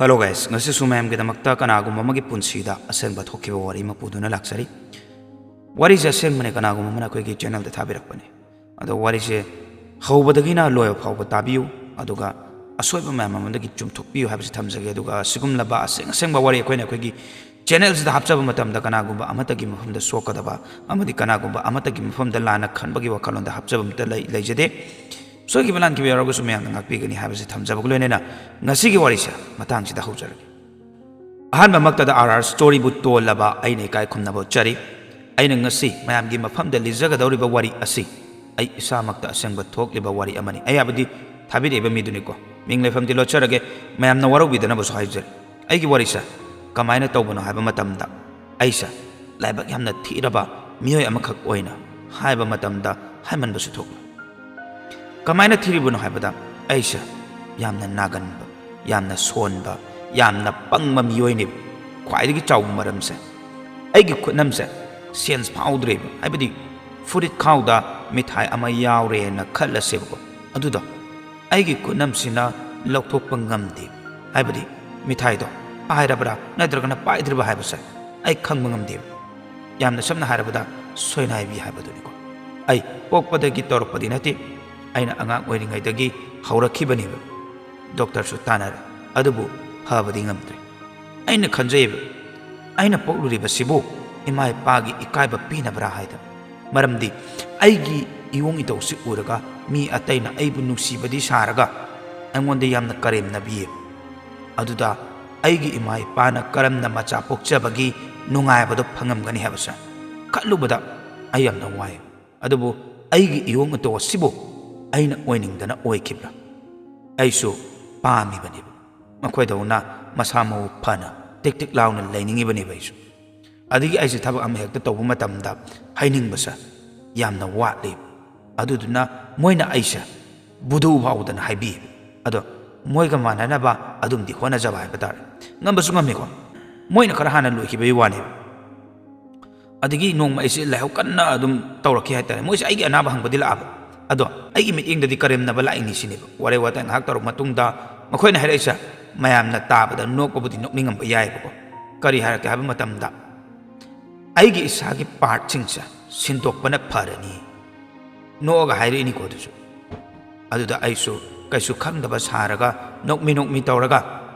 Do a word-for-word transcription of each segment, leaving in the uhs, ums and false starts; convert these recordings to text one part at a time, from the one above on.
Hello guys, ꯉꯁꯤꯁꯨ ꯃꯌꯥꯝꯒꯤꯗꯃꯛꯇ ꯀꯅꯥꯒꯨꯝꯕ ꯑꯃꯒꯤ ꯄꯨꯟꯁꯤꯗ ꯑꯁꯦꯡꯕ ꯊꯣꯛꯈꯤꯕ ꯋꯥꯔꯤ ꯑꯃ ꯄꯨꯗꯨꯅ ꯂꯥꯛꯆꯔꯤ꯫ ꯋꯥꯔꯤꯁꯦ ꯑꯁꯦꯡꯕꯅꯦ, ꯀꯅꯥꯒꯨꯝꯕ ꯑꯃꯅ ꯑꯩꯈꯣꯏꯒꯤ ꯆꯦꯅꯦꯜꯗ ꯊꯥꯕꯤꯔꯛꯄꯅꯦ꯫ ꯑꯗꯣ ꯋꯥꯔꯤꯁꯦ ꯍꯧꯕꯗꯒꯤꯅ ꯂꯣꯏꯕ ꯐꯥꯎꯕ ꯇꯥꯕꯤꯌꯨ, ꯑꯗꯨꯒ ꯑꯁꯣꯏꯕ ꯃꯌꯥꯝ ꯑꯃꯗꯒꯤ ꯆꯨꯝꯊꯣꯛꯄꯤꯌꯨ ꯍꯥꯏꯕꯁꯤ ꯊꯝꯖꯒꯦ꯫ ꯑꯗꯨꯒ ꯑꯁꯤꯒꯨꯝꯂꯕ ꯑꯁꯦꯡ ꯑꯁꯦꯡꯕ ꯋꯥꯔꯤ ꯑꯩꯈꯣꯏꯅ ꯑꯩꯈꯣꯏꯒꯤ ꯆꯦꯅꯦꯜꯁꯤꯗ ꯍꯥꯞꯆꯕ ꯃꯇꯝꯗ ꯀꯅꯥꯒꯨꯝꯕ ꯑꯃꯠꯇꯒꯤ ꯃꯐꯝꯗ ꯁꯣꯛꯀꯗꯕ ꯑꯃꯗꯤ ꯀꯅꯥꯒꯨꯝꯕ ꯑꯃꯠꯇꯒꯤ ꯃꯐꯝꯗ ꯂꯥꯟꯅ ꯈꯟꯕꯒꯤ ꯋꯥꯈꯜꯂꯣꯟꯗ ꯍꯥꯞꯆꯕ ꯑꯃꯠꯇ ꯂꯩ-, ꯂꯩꯖꯗꯦ꯫ ꯁꯣꯏꯈꯤꯕ ꯂꯥꯟꯈꯤꯕ ꯌꯥꯎꯔꯒꯁꯨ ꯃꯌꯥꯝꯅ ꯉꯥꯛꯄꯤꯒꯅꯤ ꯍꯥꯏꯕꯁꯤ ꯊꯝꯖꯕꯒ ꯂꯣꯏꯅꯅ ꯉꯁꯤꯒꯤ ꯋꯥꯔꯤꯁꯦ ꯃꯇꯥꯡꯁꯤꯗ ꯍꯧꯖꯔꯒꯦ꯫ ꯑꯍꯥꯟꯕꯃꯛꯇꯗ ꯑꯥꯔ ꯑꯥꯔ ꯁ꯭ꯇꯣꯔꯤꯕꯨ ꯇꯣꯜꯂꯕ ꯑꯩꯅ ꯏꯀꯥꯏ ꯈꯨꯝꯅꯕ ꯎꯠꯆꯔꯤ꯫ ꯑꯩꯅ ꯉꯁꯤ ꯃꯌꯥꯝꯒꯤ ꯃꯐꯝꯗ ꯂꯤꯖꯒꯗꯧꯔꯤꯕ ꯋꯥꯔꯤ ꯑꯁꯤ ꯑꯩ ꯏꯁꯥꯃꯛꯇ ꯑꯁꯦꯡꯕ ꯊꯣꯛꯂꯤꯕ ꯋꯥꯔꯤ ꯑꯃꯅꯤ꯫ ꯑꯩ ꯍꯥꯏꯕꯗꯤ ꯊꯥꯕꯤꯔꯛꯏꯕ ꯃꯤꯗꯨꯅꯤꯀꯣ꯫ ꯃꯤꯡ ꯂꯩꯐꯝꯗꯤ ꯂꯣꯠꯆꯔꯒꯦ, ꯃꯌꯥꯝꯅ ꯋꯥꯔꯧꯕꯤꯗꯅꯕꯁꯨ ꯍꯥꯏꯖꯔꯤ꯫ ꯑꯩꯒꯤ ꯋꯥꯔꯤꯁꯦ ꯀꯃꯥꯏꯅ ꯇꯧꯕꯅꯣ ꯍꯥꯏꯕ ꯃꯇꯝꯗ, ꯑꯩꯁꯦ ꯂꯥꯏꯕꯛ ꯌꯥꯝꯅ ꯊꯤꯔꯕ ꯃꯤꯑꯣꯏ ꯑꯃꯈꯛ ꯑꯣꯏꯅ ꯍꯥꯏꯕ ꯃꯇꯝꯗ ꯍꯥꯏꯃꯟꯕꯁꯨ ꯊꯣꯛꯂꯣꯏ꯫ ꯀꯃꯥꯏꯅ ꯊꯤꯔꯤꯕꯅꯣ ꯍꯥꯏꯕꯗ, ꯑꯩꯁꯦ ꯌꯥꯝꯅ ꯅꯥꯒꯟꯕ, ꯌꯥꯝꯅ ꯁꯣꯟꯕ, ꯌꯥꯝꯅ ꯄꯪꯕ ꯃꯤꯑꯣꯏꯅꯦꯕ꯫ ꯈ꯭ꯋꯥꯏꯗꯒꯤ ꯆꯥꯎꯕ ꯃꯔꯝꯁꯦ, ꯑꯩꯒꯤ ꯈꯨꯠꯅꯝꯁꯦ ꯁꯦꯟꯁ ꯐꯥꯎꯗ꯭ꯔꯦꯕ, ꯍꯥꯏꯕꯗꯤ ꯐꯨꯔꯤꯠ ꯈꯥꯎꯗ ꯃꯤꯊꯥꯏ ꯑꯃ ꯌꯥꯎꯔꯦꯅ ꯈꯜꯂꯁꯦꯕꯀꯣ, ꯑꯗꯨꯗꯣ ꯑꯩꯒꯤ ꯈꯨꯠꯅꯝꯁꯤꯅ ꯂꯧꯊꯣꯛꯄ ꯉꯝꯗꯦ꯫ ꯍꯥꯏꯕꯗꯤ ꯃꯤꯊꯥꯏꯗꯣ ꯄꯥꯏꯔꯕ꯭ꯔꯥ ꯅꯠꯇ꯭ꯔꯒꯅ ꯄꯥꯏꯗ꯭ꯔꯤꯕ꯭ꯔꯥ ꯍꯥꯏꯕꯁꯦ ꯑꯩ ꯈꯪꯕ ꯉꯝꯗꯦꯕ꯫ ꯌꯥꯝꯅ ꯁꯝꯅ ꯍꯥꯏꯔꯕꯗ ꯁꯣꯏꯅꯥꯏꯕꯤ ꯍꯥꯏꯕꯗꯨꯅꯤꯀꯣ꯫ ꯑꯩ ꯄꯣꯛꯄꯗꯒꯤ ꯇꯧꯔꯛꯄꯗꯤ ꯅꯠꯇꯦ, ꯑꯩꯅ ꯑꯉꯥꯡ ꯑꯣꯏꯔꯤꯉꯩꯗꯒꯤ ꯍꯧꯔꯛꯈꯤꯕꯅꯦꯕ꯫ ꯗꯣꯛꯇꯔꯁꯨ ꯇꯥꯟꯅꯔꯦ, ꯑꯗꯨꯕꯨ ꯐꯕꯗꯤ ꯉꯝꯗ꯭ꯔꯦ꯫ ꯑꯩꯅ ꯈꯟꯖꯩꯕ, ꯑꯩꯅ ꯄꯣꯛꯂꯨꯔꯤꯕꯁꯤꯕꯨ ꯏꯃꯥ ꯏꯄꯥꯒꯤ ꯏꯀꯥꯏꯕ ꯄꯤꯅꯕ꯭ꯔꯥ ꯍꯥꯏꯗꯅ꯫ ꯃꯔꯝꯗꯤ ꯑꯩꯒꯤ ꯏꯋꯣꯡ ꯏꯇꯧꯁꯤ ꯎꯔꯒ ꯃꯤ ꯑꯇꯩꯅ ꯑꯩꯕꯨ ꯅꯨꯡꯁꯤꯕꯗꯤ ꯁꯥꯔꯒ ꯑꯩꯉꯣꯟꯗ ꯌꯥꯝꯅ ꯀꯔꯦꯝꯅꯕꯤꯌꯦ꯫ ꯑꯗꯨꯗ ꯑꯩꯒꯤ ꯏꯃꯥ ꯏꯄꯥꯅ ꯀꯔꯝꯅ ꯃꯆꯥ ꯄꯣꯛꯆꯕꯒꯤ ꯅꯨꯡꯉꯥꯏꯕꯗꯣ ꯐꯪꯉꯝꯒꯅꯤ ꯍꯥꯏꯕꯁꯦ ꯈꯜꯂꯨꯕꯗ ꯑꯩ ꯌꯥꯝꯅ ꯋꯥꯏ꯫ ꯑꯗꯨꯕꯨ ꯑꯩꯒꯤ ꯏꯋꯣꯡ ꯏꯇꯧ ꯑꯁꯤꯕꯨ ꯑꯩꯅ ꯑꯣꯏꯅꯤꯡꯗꯅ ꯑꯣꯏꯈꯤꯕ꯭ꯔꯥ? ꯑꯩꯁꯨ ꯄꯥꯝꯃꯤꯕꯅꯦꯕ꯫ ꯃꯈꯣꯏꯗꯧꯅ ꯃꯁꯥ ꯃꯎ ꯐꯅ ꯇꯤꯛ ꯇꯤꯛ ꯂꯥꯎꯅ ꯂꯩꯅꯤꯡꯉꯤꯕꯅꯦꯕ ꯑꯩꯁꯨ꯫ ꯑꯗꯒꯤ ꯑꯩꯁꯦ ꯊꯕꯛ ꯑꯃ ꯍꯦꯛꯇ ꯇꯧꯕ ꯃꯇꯝꯗ ꯍꯩꯅꯤꯡꯕꯁꯦ ꯌꯥꯝꯅ ꯋꯥꯠꯂꯤ꯫ ꯑꯗꯨꯗꯨꯅ ꯃꯣꯏꯅ ꯑꯩꯁꯦ ꯕꯨꯙꯨ ꯐꯥꯎꯗꯅ ꯍꯥꯏꯕꯤ꯫ ꯑꯗꯣ ꯃꯣꯏꯒ ꯃꯥꯟꯅꯅꯕ ꯑꯗꯨꯝꯗꯤ ꯍꯣꯠꯅꯖꯕ ꯍꯥꯏꯕ ꯇꯥꯔꯦ꯫ ꯉꯝꯕꯁꯨ ꯉꯝꯃꯤꯀꯣ꯫ ꯃꯣꯏꯅ ꯈꯔ ꯍꯥꯟꯅ ꯂꯣꯏꯈꯤꯕꯒꯤ ꯋꯥꯅꯦꯕ꯫ ꯑꯗꯒꯤ ꯅꯣꯡꯃ ꯑꯩꯁꯦ ꯂꯥꯏꯍꯧ ꯀꯟꯅ ꯑꯗꯨꯝ ꯇꯧꯔꯛꯈꯤ ꯍꯥꯏꯇꯥꯔꯦ꯫ ꯃꯣꯏꯁꯦ ꯑꯩꯒꯤ ꯑꯅꯥꯕ ꯍꯪꯕꯗꯤ ꯂꯥꯛꯑꯕ, ꯑꯗꯣ ꯑꯩꯒꯤ ꯃꯤꯠꯌꯦꯡꯗꯗꯤ ꯀꯔꯦꯝꯅꯕ ꯂꯥꯛꯏꯅꯤ ꯁꯤꯅꯦꯕ꯫ ꯋꯥꯔꯤ ꯋꯥꯇꯥꯏ ꯉꯥꯏꯍꯥꯛ ꯇꯧꯔꯕ ꯃꯇꯨꯡꯗ ꯃꯈꯣꯏꯅ ꯍꯥꯏꯔꯛꯏꯁꯦ, ꯃꯌꯥꯝꯅ ꯇꯥꯕꯗ ꯅꯣꯛꯄꯕꯨꯗꯤ ꯅꯣꯛꯅꯤꯡꯉꯝꯕ ꯌꯥꯏꯕꯀꯣ꯫ ꯀꯔꯤ ꯍꯥꯏꯔꯛꯀꯦ ꯍꯥꯏꯕ ꯃꯇꯝꯗ, "ꯑꯩꯒꯤ ꯏꯁꯥꯒꯤ ꯄꯥꯔꯠꯁꯤꯡꯁꯦ ꯁꯤꯟꯗꯣꯛꯄꯅ ꯐꯔꯅꯤ" ꯅꯣꯛꯑꯒ ꯍꯥꯏꯔꯛꯏꯅꯤꯀꯣ꯫ ꯑꯗꯨꯁꯨ, ꯑꯗꯨꯗ ꯑꯩꯁꯨ ꯀꯩꯁꯨ ꯈꯪꯗꯕ ꯁꯥꯔꯒ, ꯅꯣꯛꯃꯤ ꯅꯣꯛꯃꯤ ꯇꯧꯔꯒ,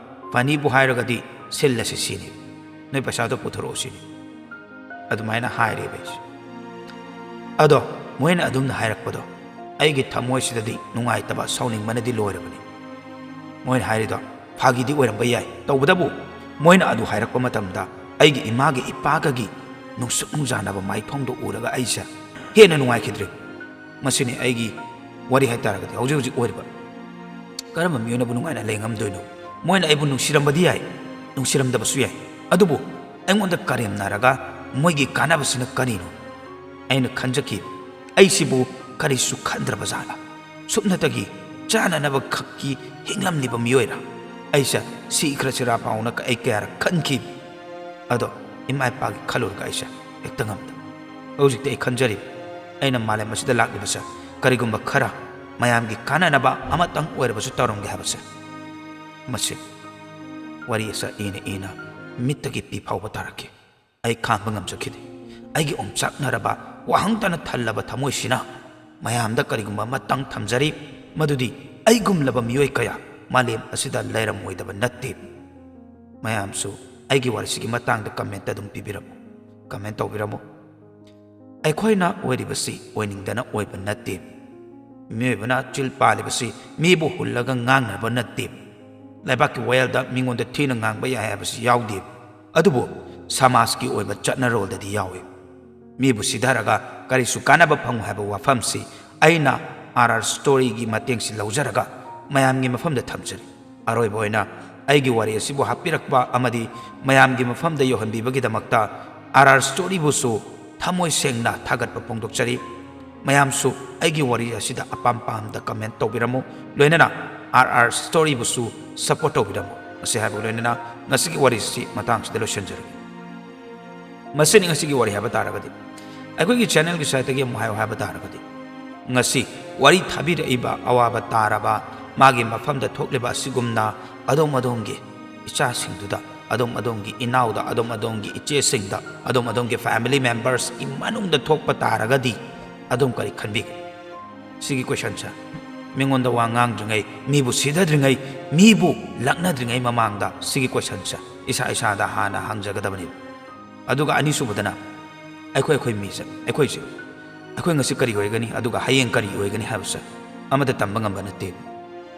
"ꯐꯅꯤꯕꯨ ꯍꯥꯏꯔꯒꯗꯤ ꯁꯤꯜꯂꯁꯤ ꯁꯤꯅꯤ, ꯅꯣꯏ ꯄꯩꯁꯥꯗꯣ ꯄꯨꯊꯣꯔꯛꯑꯣ ꯁꯤꯅꯤ"꯫ ꯑꯗꯨꯃꯥꯏꯅ ꯍꯥꯏꯔꯦꯕ ꯑꯩꯁꯦ꯫ ꯑꯗꯣ ꯃꯣꯏꯅ ꯑꯗꯨꯝꯅ ꯍꯥꯏꯔꯛꯄꯗꯣ ꯑꯩꯒꯤ ꯊꯃꯣꯏꯁꯤꯗꯗꯤ ꯅꯨꯡꯉꯥꯏꯇꯕ, ꯁꯥꯎꯅꯤꯡꯕꯅꯗꯤ ꯂꯣꯏꯔꯕꯅꯤ꯫ ꯃꯣꯏꯅ ꯍꯥꯏꯔꯤꯗꯣ ꯐꯥꯒꯤꯗꯤ ꯑꯣꯏꯔꯝꯕ ꯌꯥꯏ, ꯇꯧꯕꯇꯕꯨ ꯃꯣꯏꯅ ꯑꯗꯨ ꯍꯥꯏꯔꯛꯄ ꯃꯇꯝꯗ ꯑꯩꯒꯤ ꯏꯃꯥꯒ ꯏꯄꯥꯒꯒꯤ ꯅꯨꯡꯁꯨꯛ ꯅꯨꯡꯖꯥꯅꯕ ꯃꯥꯏꯊꯣꯡꯗꯣ ꯎꯔꯒ ꯑꯩꯁꯦ ꯍꯦꯟꯅ ꯅꯨꯡꯉꯥꯏꯈꯤꯗ꯭ꯔꯦ꯫ ꯃꯁꯤꯅꯤ ꯑꯩꯒꯤ ꯋꯥꯔꯤ ꯍꯥꯏꯇꯥꯔꯒꯗꯤ ꯍꯧꯖꯤꯛ ꯍꯧꯖꯤꯛ ꯑꯣꯏꯔꯤꯕ꯫ ꯀꯔꯝꯕ ꯃꯤꯑꯣꯏꯅꯕꯨ ꯅꯨꯡꯉꯥꯏꯅ ꯂꯩꯉꯝꯗꯣꯏꯅꯣ? ꯃꯣꯏꯅ ꯑꯩꯕꯨ ꯅꯨꯡꯁꯤꯔꯝꯕꯗꯤ ꯌꯥꯏ, ꯅꯨꯡꯁꯤꯔꯝꯗꯕꯁꯨ ꯌꯥꯏ, ꯑꯗꯨꯕꯨ ꯑꯩꯉꯣꯟꯗ ꯀꯔꯦꯝꯅꯔꯒ ꯃꯣꯏꯒꯤ ꯀꯥꯟꯅꯕꯁꯤꯅ ꯀꯔꯤꯅꯣ? ꯑꯩꯅ ꯈꯟꯖꯈꯤ, "ꯑꯩꯁꯤꯕꯨ ꯀꯔꯤꯁꯨ ꯈꯟꯗ꯭ꯔꯕ ꯖꯥꯠꯂꯥ? ꯁꯨꯞꯅꯇꯒꯤ ꯆꯥꯅꯅꯕ ꯈꯛꯀꯤ ꯍꯤꯡꯂꯝꯂꯤꯕ ꯃꯤꯑꯣꯏꯔꯥ?" ꯑꯩꯁꯦ ꯁꯤꯈ꯭ꯔꯁꯤꯔꯥ ꯐꯥꯎꯅ ꯑꯩ ꯀꯌꯥꯔꯛ ꯈꯟꯈꯤ꯫ ꯑꯗꯣ ꯏꯃꯥ ꯏꯄꯥꯒꯤ ꯈꯜꯂꯨꯔꯒ ꯑꯩꯁꯦ ꯍꯦꯛꯇ ꯉꯝꯗꯕ꯫ ꯍꯧꯖꯤꯛꯇꯤ ꯑꯩ ꯈꯟꯖꯔꯤ, ꯑꯩꯅ ꯃꯥꯂꯦꯝ ꯑꯁꯤꯗ ꯂꯥꯛꯂꯤꯕꯁꯦ ꯀꯔꯤꯒꯨꯝꯕ ꯈꯔ ꯃꯌꯥꯝꯒꯤ ꯀꯥꯟꯅꯅꯕ ꯑꯃꯇꯪ ꯑꯣꯏꯔꯕꯁꯨ ꯇꯧꯔꯝꯒꯦ ꯍꯥꯏꯕꯁꯦ꯫ ꯃꯁꯤ ꯋꯥꯔꯤ ꯑꯁꯤ ꯏꯅ ꯏꯅ ꯃꯤꯠꯇꯒꯤ ꯄꯤ ꯐꯥꯎꯕ ꯇꯥꯔꯛꯈꯤ꯫ ꯑꯩ ꯈꯥꯡꯕ ꯉꯝꯖꯈꯤꯗꯦ꯫ ꯑꯩꯒꯤ ꯑꯣꯝꯆꯥꯛꯅꯔꯕ, ꯋꯥꯍꯪꯇꯅ ꯊꯜꯂꯕ ꯊꯃꯣꯏꯁꯤꯅ ꯃꯌꯥꯝꯗ ꯀꯔꯤꯒꯨꯝꯕ ꯑꯃꯇꯪ ꯊꯝꯖꯔꯤ, ꯃꯗꯨꯗꯤ ꯑꯩꯒꯨꯝꯂꯕ ꯃꯤꯑꯣꯏ ꯀꯌꯥ ꯃꯥꯂꯦꯝ ꯑꯁꯤꯗ ꯂꯩꯔꯝꯃꯣꯏꯗꯕ ꯅꯠꯇꯦ꯫ ꯃꯌꯥꯝꯁꯨ ꯑꯩꯒꯤ ꯋꯥꯔꯤꯁꯤꯒꯤ ꯃꯇꯥꯡꯗ ꯀꯃꯦꯟꯇ ꯑꯗꯨꯝ ꯄꯤꯕꯤꯔꯝꯃꯨ, ꯀꯃꯦꯟ ꯇꯧꯕꯤꯔꯝꯃꯨ꯫ ꯑꯩꯈꯣꯏꯅ ꯑꯣꯏꯔꯤꯕꯁꯤ ꯑꯣꯏꯅꯤꯡꯗꯅ ꯑꯣꯏꯕ ꯅꯠꯇꯦ꯫ ꯃꯤꯑꯣꯏꯕꯅ ꯆꯤꯜ ꯄꯥꯜꯂꯤꯕꯁꯤ ꯃꯤꯕꯨ ꯍꯨꯜꯂꯒ ꯉꯥꯡꯅꯕ ꯅꯠꯇꯦ꯫ ꯂꯩꯕꯥꯛꯀꯤ ꯋꯥꯌꯦꯜꯗ ꯃꯤꯉꯣꯟꯗ ꯊꯤꯅ ꯉꯥꯡꯕ ꯌꯥꯏ ꯍꯥꯏꯕꯁꯤ ꯌꯥꯎꯗꯦ꯫ ꯑꯗꯨꯕꯨ ꯁꯃꯥꯖꯀꯤ ꯑꯣꯏꯕ ꯆꯠꯅꯔꯣꯜꯗꯗꯤ ꯌꯥꯎꯏ꯫ ꯃꯤꯕꯨ ꯁꯤꯊꯔꯒ ꯀꯔꯤꯁꯨ ꯀꯥꯟꯅꯕ ꯐꯪꯉꯣꯏ ꯍꯥꯏꯕ ꯋꯥꯐꯝꯁꯤ ꯑꯩꯅ ꯑꯥꯔ ꯑꯥꯔ ꯁ꯭ꯇꯣꯔꯤꯒꯤ ꯃꯇꯦꯡꯁꯤ ꯂꯧꯖꯔꯒ ꯃꯌꯥꯝꯒꯤ ꯃꯐꯝꯗ ꯊꯝꯖꯔꯤ꯫ ꯑꯔꯣꯏꯕ ꯑꯣꯏꯅ ꯑꯩꯒꯤ ꯋꯥꯔꯤ ꯑꯁꯤꯕꯨ ꯍꯥꯞꯄꯤꯔꯛꯄ ꯑꯃꯗꯤ ꯃꯌꯥꯝꯒꯤ ꯃꯐꯝꯗ ꯌꯧꯍꯟꯕꯤꯕꯒꯤꯗꯃꯛꯇ ꯑꯥꯔ ꯑꯥꯔ ꯁ꯭ꯇꯣꯔꯤꯕꯨꯁꯨ ꯊꯃꯣꯏ ꯁꯦꯡꯅ ꯊꯥꯒꯠꯄ ꯐꯣꯡꯗꯣꯛꯆꯔꯤ꯫ ꯃꯌꯥꯝꯁꯨ ꯑꯩꯒꯤ ꯋꯥꯔꯤ ꯑꯁꯤꯗ ꯑꯄꯥꯝ ꯄꯥꯝꯗ ꯀꯃꯦꯟ ꯇꯧꯕꯤꯔꯝꯃꯨ, ꯂꯣꯏꯅꯅ ꯑꯥꯔ ꯑꯥꯔ ꯁ꯭ꯇꯣꯔꯤꯕꯨꯁꯨ ꯁꯄꯣꯔꯠ ꯇꯧꯕꯤꯔꯝꯃꯨ꯫ ꯃꯁꯤ ꯍꯥꯏꯕꯒ ꯂꯣꯏꯅꯅ ꯉꯁꯤꯒꯤ ꯋꯥꯔꯤꯁꯤ ꯃꯇꯥꯡꯁꯤꯗ ꯂꯣꯏꯁꯤꯟꯖꯔꯒꯦ꯫ ꯃꯁꯤꯅꯤ ꯉꯁꯤꯒꯤ ꯋꯥꯔꯤ ꯍꯥꯏꯕ ꯇꯥꯔꯒꯗꯤ꯫ ꯑꯩꯈꯣꯏꯒꯤ ꯆꯦꯅꯦꯜꯒꯤ ꯁꯥꯏꯠꯇꯒꯤ ꯑꯃꯨꯛ ꯍꯥꯏꯌꯨ ꯍꯥꯏꯕ ꯇꯥꯔꯒꯗꯤ, ꯉꯁꯤ ꯋꯥꯔꯤ ꯊꯥꯕꯤꯔꯛꯏꯕ ꯑꯋꯥꯕ ꯇꯥꯔꯕ ꯃꯥꯒꯤ ꯃꯐꯝꯗ ꯊꯣꯛꯂꯤꯕ ꯑꯁꯤꯒꯨꯝꯅ ꯑꯗꯣꯝ ꯑꯗꯣꯝꯒꯤ ꯏꯆꯥꯁꯤꯡꯗꯨꯗ, ꯑꯗꯣꯝ ꯑꯗꯣꯝꯒꯤ ꯏꯅꯥꯎꯗ, ꯑꯗꯣꯝ ꯑꯗꯣꯝꯒꯤ ꯏꯆꯦꯁꯤꯡꯗ, ꯑꯗꯣꯝ ꯑꯗꯣꯝꯒꯤ family members ꯀꯤ ꯃꯅꯨꯡꯗ ꯊꯣꯛꯄ ꯇꯥꯔꯒꯗꯤ ꯑꯗꯣꯝ ꯀꯔꯤ ꯈꯟꯕꯤꯒꯅꯤ? ꯁꯤꯒꯤ question ꯁꯦ, ꯃꯤꯉꯣꯟꯗ ꯋꯥ ꯉꯥꯡꯗ꯭ꯔꯤꯉꯩ, ꯃꯤꯕꯨ ꯁꯤꯊꯗ꯭ꯔꯤꯉꯩ, ꯃꯤꯕꯨ ꯂꯛꯅꯗ꯭ꯔꯤꯉꯩ ꯃꯃꯥꯡꯗ ꯁꯤꯒꯤ question ꯁꯦ ꯏꯁꯥ ꯏꯁꯥꯗ ꯍꯥꯟꯅ ꯍꯪꯖꯒꯗꯕꯅꯦꯕ꯫ ꯑꯗꯨꯒ ꯑꯅꯤꯁꯨꯕꯗꯅ, ꯑꯩꯈꯣꯏ, ꯑꯩꯈꯣꯏ ꯃꯤꯁꯦ, ꯑꯩꯈꯣꯏꯁꯦ, ꯑꯩꯈꯣꯏ ꯉꯁꯤ ꯀꯔꯤ ꯑꯣꯏꯒꯅꯤ, ꯑꯗꯨꯒ ꯍꯌꯦꯡ ꯀꯔꯤ ꯑꯣꯏꯒꯅꯤ ꯍꯥꯏꯕꯁꯦ ꯑꯃꯠꯇ ꯇꯝꯕ ꯉꯝꯕ ꯅꯠꯇꯦ꯫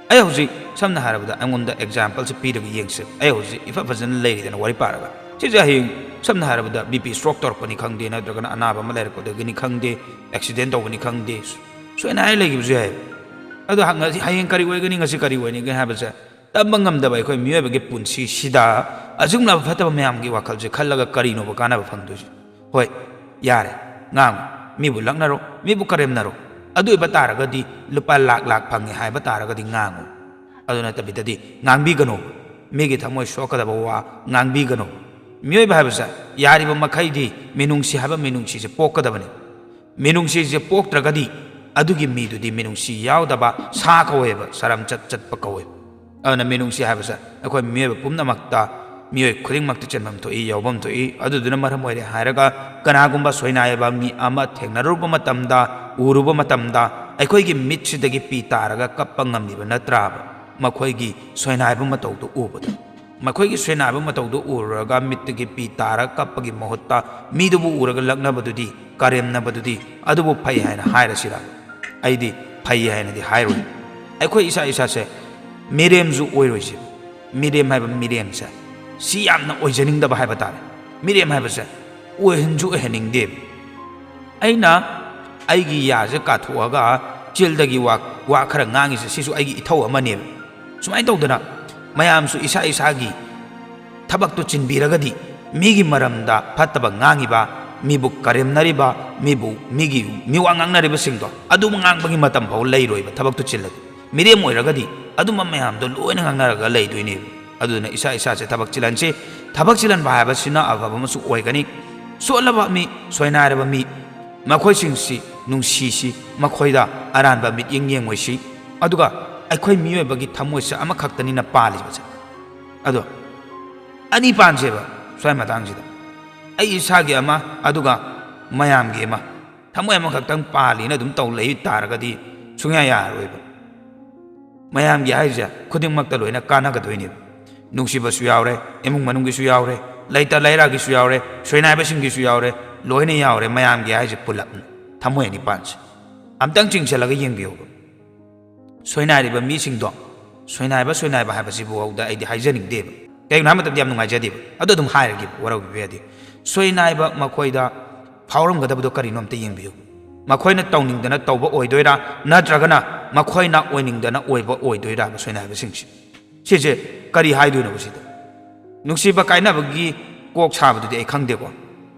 ꯑꯩ ꯍꯧꯖꯤꯛ ꯁꯝꯅ ꯍꯥꯏꯔꯕꯗ ꯑꯩꯉꯣꯟꯗ example ꯁꯦ ꯄꯤꯔꯒ ꯌꯦꯡꯁꯦ꯫ ꯑꯩ ꯍꯧꯖꯤꯛ ꯏꯐ ꯐꯖꯅ ꯂꯩꯔꯤꯗꯅ ꯋꯥꯔꯤ ꯄꯥꯔꯒ, ꯁꯤꯁꯦ ꯍꯌꯦꯡ ꯁꯝꯅ ꯍꯥꯏꯔꯕꯗ BP stroke ꯇꯧꯔꯛꯄꯅꯤ ꯈꯪꯗꯦ, ꯅꯠꯇ꯭ꯔꯒꯅ ꯑꯅꯥꯕ ꯑꯃ ꯂꯩꯔꯛꯄꯗꯒꯤꯅꯤ ꯈꯪꯗꯦ, accident ꯇꯧꯕꯅꯤ ꯈꯪꯗꯦ, ꯁꯣꯏꯅ ꯍꯥꯏ ꯂꯩꯈꯤꯕꯁꯨ ꯌꯥꯏ꯫ ꯑꯗꯣ ꯍ-, ꯉꯁꯤ, ꯍꯌꯦꯡ ꯀꯔꯤ ꯑꯣꯏꯒꯅꯤ, ꯉꯁꯤ ꯀꯔꯤ ꯑꯣꯏꯅꯤꯒꯦ ꯍꯥꯏꯕꯁꯦ ꯇꯝꯕ ꯉꯝꯗꯕ ꯑꯩꯈꯣꯏ ꯃꯤꯑꯣꯏꯕꯒꯤ ꯄꯨꯟꯁꯤꯁꯤꯗ ꯑꯁꯤꯒꯨꯝꯂꯕ ꯐꯠꯇꯕ ꯃꯌꯥꯝꯒꯤ ꯋꯥꯈꯜꯁꯦ ꯈꯜꯂꯒ ꯀꯔꯤꯅꯣꯕ ꯀꯥꯟꯅꯕ ꯐꯪꯗꯣꯏꯁꯦ? ꯍꯣꯏ, ꯌꯥꯔꯦ, ꯉꯥꯡꯉꯨ, ꯃꯤꯕꯨ ꯂꯛꯅꯔꯣ, ꯃꯤꯕꯨ ꯀꯔꯦꯝꯅꯔꯣ꯫ ꯑꯗꯨ ꯑꯣꯏꯕ ꯇꯥꯔꯒꯗꯤ ꯂꯨꯄꯥ ꯂꯥꯛ ꯂꯥꯛ ꯐꯪꯉꯦ ꯍꯥꯏꯕ ꯇꯥꯔꯒꯗꯤ ꯉꯥꯡꯉꯨ꯫ ꯑꯗꯨ ꯅꯠꯇꯕꯤꯗꯗꯤ ꯉꯥꯡꯕꯤꯒꯅꯨ꯫ ꯃꯤꯒꯤ ꯊꯃꯣꯏ ꯁꯣꯛꯀꯗꯕ ꯋꯥ ꯉꯥꯡꯕꯤꯒꯅꯨ꯫ ꯃꯤꯑꯣꯏꯕ ꯍꯥꯏꯕꯁꯦ ꯌꯥꯔꯤꯕ ꯃꯈꯩꯗꯤ ꯃꯤꯅꯨꯡꯁꯤ ꯍꯥꯏꯕ ꯃꯤꯅꯨꯡꯁꯤꯁꯦ ꯄꯣꯛꯀꯗꯕꯅꯤ꯫ ꯃꯤꯅꯨꯡꯁꯤꯁꯦ ꯄꯣꯛꯇ꯭ꯔꯒꯗꯤ ꯑꯗꯨꯒꯤ ꯃꯤꯗꯨꯗꯤ ꯃꯤꯅꯨꯡꯁꯤ ꯌꯥꯎꯗꯕ ꯁꯥ ꯀꯧꯋꯦꯕ, ꯁꯔꯝꯆꯠ ꯆꯠꯄ ꯀꯧꯋꯦꯕ꯫ ꯑꯗꯨꯅ ꯃꯤꯅꯨꯡꯁꯤ ꯍꯥꯏꯕꯁꯦ ꯑꯩꯈꯣꯏ ꯃꯤꯑꯣꯏꯕ ꯄꯨꯝꯅꯃꯛꯇ, ꯃꯤꯑꯣꯏ ꯈꯨꯗꯤꯡꯃꯛꯇ ꯆꯦꯟꯐꯝ ꯊꯣꯛꯏ, ꯌꯥꯎꯐꯝ ꯊꯣꯛꯏ꯫ ꯑꯗꯨꯗꯨꯅ ꯃꯔꯝ ꯑꯣꯏꯔꯦ ꯍꯥꯏꯔꯒ ꯀꯅꯥꯒꯨꯝꯕ ꯁꯣꯏꯅꯥꯏꯕ ꯃꯤ ꯑꯃ ꯊꯦꯡꯅꯔꯨꯕ ꯃꯇꯝꯗ, ꯎꯔꯨꯕ ꯃꯇꯝꯗ ꯑꯩꯈꯣꯏꯒꯤ ꯃꯤꯠꯁꯤꯗꯒꯤ ꯄꯤ ꯇꯥꯔꯒ ꯀꯞꯄ ꯉꯝꯂꯤꯕ ꯅꯠꯇ꯭ꯔꯥꯕ? ꯃꯈꯣꯏꯒꯤ ꯁꯣꯏꯅꯥꯏꯕ ꯃꯇꯧꯗꯨ ꯎꯕꯗ꯫ ꯃꯈꯣꯏꯒꯤ ꯁꯣꯏꯅꯥꯏꯕ ꯃꯇꯧꯗꯨ ꯎꯔꯨꯔꯒ ꯃꯤꯠꯇꯒꯤ ꯄꯤ ꯇꯥꯔꯒ ꯀꯞꯄꯒꯤ ꯃꯍꯨꯠꯇ ꯃꯤꯗꯨꯕꯨ ꯎꯔꯒ ꯂꯛꯅꯕꯗꯨꯗꯤ, ꯀꯔꯦꯝꯅꯕꯗꯨꯗꯤ ꯑꯗꯨꯕꯨ ꯐꯩ ꯍꯥꯏꯅ ꯍꯥꯏꯔꯁꯤꯔꯥ? ꯑꯩꯗꯤ ꯐꯩ ꯍꯥꯏꯅꯗꯤ ꯍꯥꯏꯔꯣꯏ꯫ ꯑꯩꯈꯣꯏ ꯏꯁꯥ ꯏꯁꯥꯁꯦ ꯃꯤꯔꯦꯝꯁꯨ ꯑꯣꯏꯔꯣꯏꯁꯦ꯫ ꯃꯤꯔꯦꯝ ꯍꯥꯏꯕ ꯃꯤꯔꯦꯝꯁꯦ ꯁꯤ ꯌꯥꯝꯅ ꯑꯣꯏꯖꯅꯤꯡꯗꯕ ꯍꯥꯏꯕ ꯇꯥꯔꯦ꯫ ꯃꯤꯔꯦꯝ ꯍꯥꯏꯕꯁꯦ ꯑꯣꯏꯍꯟꯁꯨ ꯑꯣꯏꯍꯟꯅꯤꯡꯗꯦꯕ꯫ ꯑꯩꯅ ꯑꯩꯒꯤ ꯌꯥꯁꯦ ꯀꯥꯊꯣꯛꯑꯒ ꯆꯤꯜꯗꯒꯤ ꯋꯥ, ꯋꯥ ꯈꯔ ꯉꯥꯡꯉꯤꯁꯦ ꯁꯤꯁꯨ ꯑꯩꯒꯤ ꯏꯊꯧ ꯑꯃꯅꯦꯕ꯫ ꯁꯨꯃꯥꯏꯅ ꯇꯧꯗꯅ ꯃꯌꯥꯝꯁꯨ ꯏꯁꯥ ꯏꯁꯥꯒꯤ ꯊꯕꯛꯇꯨ ꯆꯤꯟꯕꯤꯔꯒꯗꯤ ꯃꯤꯒꯤ ꯃꯔꯝꯗ ꯐꯠꯇꯕ ꯉꯥꯡꯉꯤꯕ, ꯃꯤꯕꯨ ꯀꯔꯦꯝꯅꯔꯤꯕ, ꯃꯤꯕꯨ, ꯃꯤꯒꯤ ꯃꯤꯋꯥ ꯉꯥꯡꯅꯔꯤꯕꯁꯤꯡꯗꯣ ꯑꯗꯨꯝ ꯉꯥꯡꯕꯒꯤ ꯃꯇꯝ ꯐꯥꯎ ꯂꯩꯔꯣꯏꯕ ꯊꯕꯛꯇꯨ ꯆꯤꯜꯂꯗꯤ꯫ ꯃꯤꯔꯦꯝ ꯑꯣꯏꯔꯒꯗꯤ ꯑꯗꯨꯝꯕ ꯃꯌꯥꯝꯗꯣ ꯂꯣꯏꯅ ꯉꯥꯡꯅꯔꯒ ꯂꯩꯗꯣꯏꯅꯦꯕ꯫ ꯑꯗꯨꯅ ꯏꯁꯥ ꯏꯁꯥꯁꯦ ꯊꯕꯛ ꯆꯤꯜꯍꯟꯁꯤ꯫ ꯊꯕꯛ ꯆꯤꯜꯍꯟꯕ ꯍꯥꯏꯕꯁꯤꯅ ꯑꯐꯕ ꯑꯃꯁꯨ ꯑꯣꯏꯒꯅꯤ꯫ ꯁꯣꯠꯂꯕ ꯃꯤ, ꯁꯣꯏꯅꯥꯏꯔꯕ ꯃꯤ, ꯃꯈꯣꯏꯁꯤꯡꯁꯤ ꯅꯨꯡꯁꯤꯁꯤ, ꯃꯈꯣꯏꯗ ꯑꯔꯥꯟꯕ ꯃꯤꯠꯌꯦꯡ ꯌꯦꯡꯉꯣꯏꯁꯤ꯫ ꯑꯗꯨꯒ ꯑꯩꯈꯣꯏ ꯃꯤꯑꯣꯏꯕꯒꯤ ꯊꯃꯣꯏꯁꯦ ꯑꯃꯈꯛꯇꯅꯤꯅ ꯄꯥꯜꯂꯤꯕꯁꯦ꯫ ꯑꯗꯣ ꯑꯅꯤ ꯄꯥꯟꯁꯦꯕ ꯁ꯭ꯋꯥꯏ ꯃꯇꯥꯡꯁꯤꯗ, ꯑꯩ ꯏꯁꯥꯒꯤ ꯑꯃ, ꯑꯗꯨꯒ ꯃꯌꯥꯝꯒꯤ ꯑꯃ꯫ ꯊꯃꯣꯏ ꯑꯃꯈꯛꯇꯪ ꯄꯥꯜꯂꯤꯅ ꯑꯗꯨꯝ ꯇꯧ ꯂꯩ ꯇꯥꯔꯒꯗꯤ ꯁꯨꯡꯌꯥ ꯌꯥꯔꯔꯣꯏꯕ꯫ ꯃꯌꯥꯝꯒꯤ ꯍꯥꯏꯁꯦ ꯈꯨꯗꯤꯡꯃꯛꯇ ꯂꯣꯏꯅ ꯀꯥꯟꯅꯒꯗꯣꯏꯅꯦꯕ꯫ ꯅꯨꯡꯁꯤꯕꯁꯨ ꯌꯥꯎꯔꯦ, ꯏꯃꯨꯡ ꯃꯅꯨꯡꯒꯤꯁꯨ ꯌꯥꯎꯔꯦ, ꯂꯩꯇ ꯂꯩꯔꯥꯒꯤꯁꯨ ꯌꯥꯎꯔꯦ, ꯁꯣꯏꯅꯥꯏꯕꯁꯤꯡꯒꯤꯁꯨ ꯌꯥꯎꯔꯦ, ꯂꯣꯏꯅ ꯌꯥꯎꯔꯦ꯫ ꯃꯌꯥꯝꯒꯤ ꯍꯥꯏꯁꯦ ꯄꯨꯂꯞꯅꯤ, ꯊꯃꯣꯏ ꯑꯅꯤ ꯄꯥꯟꯁꯦ꯫ ꯑꯝꯇꯪ ꯆꯤꯡꯁꯤꯜꯂꯒ ꯌꯦꯡꯕꯤꯌꯨꯕ꯫ ꯁꯣꯏꯅꯥꯏꯔꯤꯕ ꯃꯤꯁꯤꯡꯗꯣ, ꯁꯣꯏꯅꯥꯏꯕ, ꯁꯣꯏꯅꯥꯏꯕ ꯍꯥꯏꯕꯁꯤꯕꯨ ꯍꯧꯗ ꯑꯩꯗꯤ ꯍꯥꯏꯖꯅꯤꯡꯗꯦꯕ꯫ ꯀꯩꯒꯤꯅꯣ ꯍꯥꯏꯕ ꯃꯇꯝꯗ ꯌꯥꯝ ꯅꯨꯡꯉꯥꯏꯖꯗꯦꯕ꯫ ꯑꯗꯣ ꯑꯗꯨꯝ ꯍꯥꯏꯔꯒꯦꯕ, ꯋꯥꯔꯧꯕꯤꯕ ꯌꯥꯗꯦ꯫ ꯁꯣꯏꯅꯥꯏꯕ ꯃꯈꯣꯏꯗ ꯐꯥꯎꯔꯝꯒꯗꯕꯗꯣ ꯀꯔꯤꯅꯣ ꯑꯝꯇ ꯌꯦꯡꯕꯤꯌꯨ꯫ ꯃꯈꯣꯏꯅ ꯇꯧꯅꯤꯡꯗꯅ ꯇꯧꯕ ꯑꯣꯏꯗꯣꯏꯔꯥ, ꯅꯠꯇ꯭ꯔꯒꯅ ꯃꯈꯣꯏꯅ ꯑꯣꯏꯅꯤꯡꯗꯅ ꯑꯣꯏꯕ ꯑꯣꯏꯗꯣꯏꯔꯥꯕ ꯁꯣꯏꯅꯥꯏꯕꯁꯤꯡꯁꯦ? ꯁꯤꯁꯦ ꯀꯔꯤ ꯍꯥꯏꯗꯣꯏꯅꯣꯕ ꯁꯤꯗ? ꯅꯨꯡꯁꯤꯕ ꯀꯥꯏꯅꯕꯒꯤ ꯀꯣꯛ ꯁꯥꯕꯗꯨꯗꯤ ꯑꯩ ꯈꯪꯗꯦꯀꯣ꯫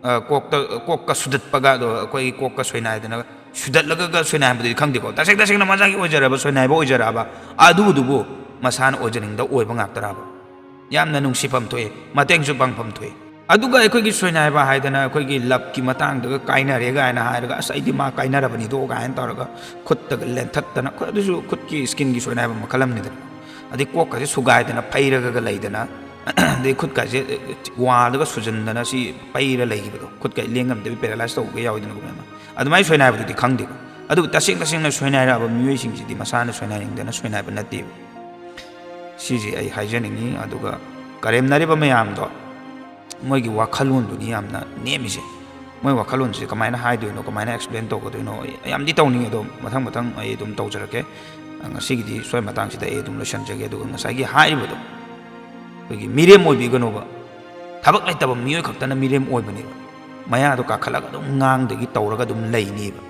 ꯑ, ꯀꯣꯛꯇ, ꯀꯣꯛꯀ ꯁꯨꯗꯠꯄꯒ, ꯑꯗꯣ ꯑꯩꯈꯣꯏꯒꯤ ꯀꯣꯛꯀ ꯁꯣꯏꯅꯥꯏꯗꯅ ꯁꯨꯗꯠꯂꯒꯒ ꯁꯣꯏꯅꯥꯏꯍꯟꯕꯗꯨꯗꯤ ꯈꯪꯗꯦꯀꯣ꯫ ꯇꯁꯦꯡ ꯇꯁꯦꯡꯅ ꯃꯁꯥꯒꯤ ꯑꯣꯏꯖꯔꯕ ꯁꯣꯏꯅꯥꯏꯕ ꯑꯣꯏꯖꯔꯛꯑꯕ ꯑꯗꯨꯗꯨꯕꯨ ꯃꯁꯥꯅ ꯑꯣꯏꯖꯅꯤꯡꯗ ꯑꯣꯏꯕ ꯉꯥꯛꯇꯔꯕ? ꯌꯥꯝꯅ ꯅꯨꯡꯁꯤꯐꯝ ꯊꯣꯛꯑꯦ, ꯃꯇꯦꯡꯁꯨ ꯄꯥꯡꯐꯝ ꯊꯣꯛꯑꯦ꯫ ꯑꯗꯨꯒ ꯑꯩꯈꯣꯏꯒꯤ ꯁꯣꯏꯅꯥꯏꯕ ꯍꯥꯏꯗꯅ ꯑꯩꯈꯣꯏꯒꯤ ꯂꯞꯀꯤ ꯃꯇꯥꯡꯗꯒ ꯀꯥꯏꯅꯔꯦ ꯀꯥꯏꯅ ꯍꯥꯏꯔꯒ, "ꯑꯁ, ꯑꯩꯗꯤ ꯃꯥ ꯀꯥꯏꯅꯔꯕꯅꯤꯗꯣ" ꯀꯥꯏꯅ ꯇꯧꯔꯒ ꯈꯨꯠꯇꯒ ꯂꯦꯟꯊꯠꯇꯅ, ꯑꯩꯈꯣꯏ ꯑꯗꯨꯁꯨ ꯈꯨꯠꯀꯤ ꯁ꯭ꯀꯤꯟꯒꯤ ꯁꯣꯏꯅꯥꯏꯕ ꯃꯈꯜ ꯑꯃꯅꯤꯗꯅ꯫ ꯑꯗꯩ ꯀꯣꯛꯀꯁꯦ ꯁꯨꯒꯥꯏꯗꯅ ꯐꯩꯔꯒꯒ ꯂꯩꯗꯅ, ꯑꯗꯩ ꯈꯨꯠꯀꯁꯦ ꯋꯥꯜꯗꯒ ꯁꯨꯖꯟꯗꯅ ꯁꯤ ꯄꯩꯔ ꯂꯩꯈꯤꯕꯗꯣ, ꯈꯨꯠꯀ ꯂꯦꯡꯉꯝꯗꯕꯤ ꯄꯦꯔꯥꯂꯥꯏꯁ ꯇꯧꯕꯒ ꯌꯥꯎꯋꯤꯗꯅ ꯃꯌꯥꯝ ꯑꯃ꯫ ꯑꯗꯨꯃꯥꯏꯅ ꯁꯣꯏꯅꯥꯏꯕꯗꯨꯗꯤ ꯈꯪꯗꯦꯀꯣ꯫ ꯑꯗꯨꯕꯨ ꯇꯁꯦꯡ ꯇꯁꯦꯡꯅ ꯁꯣꯏꯅꯥꯏꯔꯛꯑꯕ ꯃꯤꯑꯣꯏꯁꯤꯡꯁꯤꯗꯤ ꯃꯁꯥꯅ ꯁꯣꯏꯅꯥꯏꯅꯤꯡꯗꯅ ꯁꯣꯏꯅꯥꯏꯕ ꯅꯠꯇꯦꯕ꯫ ꯁꯤꯁꯦ ꯑꯩ ꯍꯥꯏꯖꯅꯤꯡꯉꯤ꯫ ꯑꯗꯨꯒ ꯀꯔꯦꯝꯅꯔꯤꯕ ꯃꯌꯥꯝꯗꯣ, ꯃꯣꯏꯒꯤ ꯋꯥꯈꯜꯂꯣꯟꯗꯨꯅꯤ ꯌꯥꯝꯅ ꯅꯦꯝꯃꯤꯁꯦ꯫ ꯃꯣꯏ ꯋꯥꯈꯜꯂꯣꯟꯁꯦ ꯀꯃꯥꯏꯅ ꯍꯥꯏꯗꯣꯏꯅꯣ, ꯀꯃꯥꯏꯅ ꯑꯦꯛꯁꯄ꯭ꯂꯦꯟ ꯇꯧꯒꯗꯣꯏꯅꯣ, ꯑꯩ ꯌꯥꯝꯗꯤ ꯇꯧꯅꯤꯡꯉꯦ, ꯑꯗꯣ ꯃꯊꯪ ꯃꯊꯪ ꯑꯩ ꯑꯗꯨꯝ ꯇꯧꯖꯔꯛꯀꯦ꯫ ꯉꯁꯤꯒꯤꯗꯤ ꯁ꯭ꯋꯥꯏ ꯃꯇꯥꯡꯁꯤꯗ ꯑꯩ ꯑꯗꯨꯝ ꯂꯣꯏꯁꯤꯟꯖꯒꯦ꯫ ꯑꯗꯨꯒ ꯉꯁꯥꯏꯒꯤ ꯍꯥꯏꯔꯤꯕꯗꯣ, ꯑꯩꯈꯣꯏꯒꯤ ꯃꯤꯔꯦꯝ ꯑꯣꯏꯕꯤꯒꯅꯣꯕ꯫ ꯊꯕꯛ ꯂꯩꯇꯕ ꯃꯤꯑꯣꯏ ꯈꯛꯇꯅ ꯃꯤꯔꯦꯝ ꯑꯣꯏꯕꯅꯦꯕ꯫ ꯃꯌꯥꯗꯣ ꯀꯥꯈꯠꯂꯒ ꯑꯗꯨꯝ ꯉꯥꯡꯗꯒꯤ ꯇꯧꯔꯒ ꯑꯗꯨꯝ ꯂꯩꯅꯦꯕ꯫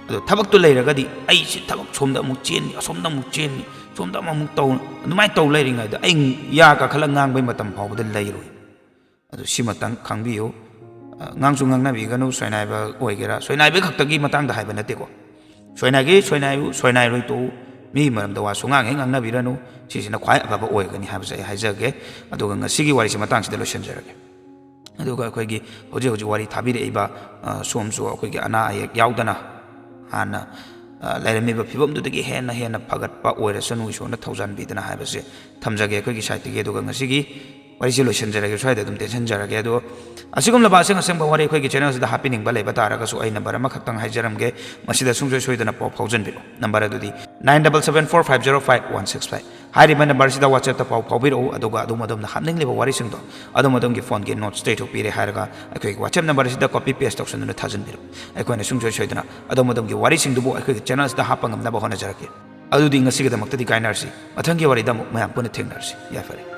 ꯑꯗꯣ ꯊꯕꯛꯇꯣ ꯂꯩꯔꯒꯗꯤ ꯑꯩꯁꯦ ꯊꯕꯛ ꯁꯣꯝꯗ ꯑꯃꯨꯛ ꯆꯦꯟꯅꯤ, ꯑꯁꯣꯝꯗ ꯑꯃꯨꯛ ꯆꯦꯟꯅꯤ, ꯁꯣꯝꯗ ꯑꯃꯃꯨꯛ ꯇꯧ, ꯑꯗꯨꯃꯥꯏꯅ ꯇꯧ ꯂꯩꯔꯤꯉꯩꯗ ꯑꯩ ꯌꯥ ꯀꯥꯈꯠꯂꯒ ꯉꯥꯡꯕꯩ ꯃꯇꯝ ꯐꯥꯎꯕꯗ ꯂꯩꯔꯣꯏ꯫ ꯑꯗꯨ ꯁꯤꯃꯇꯪ ꯈꯪꯕꯤꯌꯨ꯫ ꯑ, ꯉꯥꯡꯁꯨ ꯉꯥꯡꯅꯕꯤꯒꯅꯨ, ꯁꯣꯏꯅꯥꯏꯕ ꯑꯣꯏꯒꯦꯔꯥ, ꯁꯣꯏꯅꯥꯏꯕ ꯈꯛꯇꯒꯤ ꯃꯇꯥꯡꯗ ꯍꯥꯏꯕ ꯅꯠꯇꯦꯀꯣ꯫ ꯁꯣꯏꯅꯥꯏꯒꯦ ꯁꯣꯏꯅꯥꯏꯌꯨ, ꯁꯣꯏꯅꯥꯏꯔꯣꯏ ꯇꯣꯛꯎ, ꯃꯤꯒꯤ ꯃꯔꯝꯗ ꯋꯥ ꯁꯨꯡꯉꯥꯡ ꯍꯦꯛ ꯉꯥꯡꯅꯕꯤꯔꯅꯨ꯫ ꯁꯤꯁꯤꯅ ꯈ꯭ꯋꯥꯏ ꯑꯐꯕ ꯑꯣꯏꯒꯅꯤ ꯍꯥꯏꯕꯁꯦ ꯑꯩ ꯍꯥꯏꯖꯒꯦ꯫ ꯑꯗꯨꯒ ꯉꯁꯤꯒꯤ ꯋꯥꯔꯤꯁꯦ ꯃꯇꯥꯡꯁꯤꯗ ꯂꯣꯏꯁꯤꯟꯖꯔꯒꯦ꯫ ꯑꯗꯨꯒ ꯑꯩꯈꯣꯏꯒꯤ ꯍꯧꯖꯤꯛ ꯍꯧꯖꯤꯛ ꯋꯥꯔꯤ ꯊꯥꯕꯤꯔꯛꯏꯕ, ꯑ, ꯁꯣꯝꯁꯨ ꯑꯩꯈꯣꯏꯒꯤ ꯑꯅꯥ ꯑꯌꯦꯛ ꯌꯥꯎꯗꯅ ꯍꯥꯟꯅ ꯑ, ꯂꯩꯔꯝꯃꯤꯕ ꯐꯤꯕꯝꯗꯨꯗꯒꯤ ꯍꯦꯟꯅ ꯍꯦꯟꯅ ꯐꯒꯠꯄ ꯑꯣꯏꯔꯁꯅꯨ, ꯏꯁꯣꯔꯅ ꯊꯧꯖꯥꯟꯕꯤꯗꯅ ꯍꯥꯏꯕꯁꯦ ꯊꯝꯖꯒꯦ ꯑꯩꯈꯣꯏꯒꯤ side ꯇꯒꯤ꯫ ꯑꯗꯨꯒ ꯉꯁꯤꯒꯤ ꯋꯥꯔꯤꯁꯦ ꯂꯣꯏꯁꯤꯟꯖꯔꯒꯦ, ꯁ꯭ꯋꯥꯏꯗ ꯑꯗꯨꯝ ꯇꯦꯟꯁꯤꯟꯖꯔꯒꯦ꯫ ꯑꯗꯣ ꯑꯁꯤꯒꯨꯝꯂꯕ ꯑꯁꯦꯡ ꯑꯁꯦꯡꯕ ꯋꯥꯔꯤ ꯑꯩꯈꯣꯏꯒꯤ channel ꯁꯤꯗ ꯍꯥꯞꯄꯤꯅꯤꯡꯕ ꯂꯩꯕ ꯇꯥꯔꯒꯁꯨ ꯑꯩ number ꯑꯃꯈꯛꯇꯪ ꯍꯥꯏꯖꯔꯝꯒꯦ, ꯃꯁꯤꯗ ꯁꯨꯡꯁꯣꯏ ꯁꯣꯏꯗꯅ ꯄꯥꯎ ꯐꯥꯎꯖꯟꯕꯤꯔꯛꯎ꯫ Number ꯑꯗꯨꯗꯤ nine double seven four five zero five one six five꯫ ꯍꯥꯏꯔꯤꯕ number ꯁꯤꯗ WhatsApp ꯇ ꯄꯥꯎ ꯐꯥꯎꯕꯤꯔꯛꯎ, ꯑꯗꯨꯒ ꯑꯗꯣꯝ ꯑꯗꯣꯝꯅ ꯍꯥꯞꯅꯤꯡꯂꯤꯕ ꯋꯥꯔꯤꯁꯤꯡꯗꯣ ꯑꯗꯣꯝ ꯑꯗꯣꯝꯒꯤ phone ꯒꯤ notes ꯇ ꯏꯊꯣꯛꯄꯤꯔꯦ ꯍꯥꯏꯔꯒ ꯑꯩꯈꯣꯏꯒꯤ WhatsApp number ꯁꯤꯗ copy paste ꯇꯧꯁꯤꯟꯗꯨꯅ ꯊꯥꯖꯤꯟꯕꯤꯔꯛꯎ꯫ ꯑꯩꯈꯣꯏꯅ ꯁꯨꯡꯁꯣꯏ ꯁꯣꯏꯗꯅ ꯑꯗꯣꯝ ꯑꯗꯣꯝꯒꯤ ꯋꯥꯔꯤꯁꯤꯡꯗꯨꯕꯨ ꯑꯩꯈꯣꯏꯒꯤ channel ꯁꯤꯗ ꯍꯥꯞꯄ ꯉꯝꯅꯕ ꯍꯣꯠꯅꯖꯔꯛꯀꯦ꯫ ꯑꯗꯨꯗꯤ ꯉꯁꯤꯒꯤꯗꯃꯛꯇꯗꯤ ꯀꯥꯏꯅꯔꯁꯤ, ꯃꯊꯪꯒꯤ ꯋꯥꯔꯤꯗ ꯑꯃꯨꯛ ꯃꯌꯥꯝ ꯄꯨꯟꯅ ꯊꯦꯡꯅꯔꯁꯤ꯫ ꯌꯥꯏꯐꯔꯦ꯫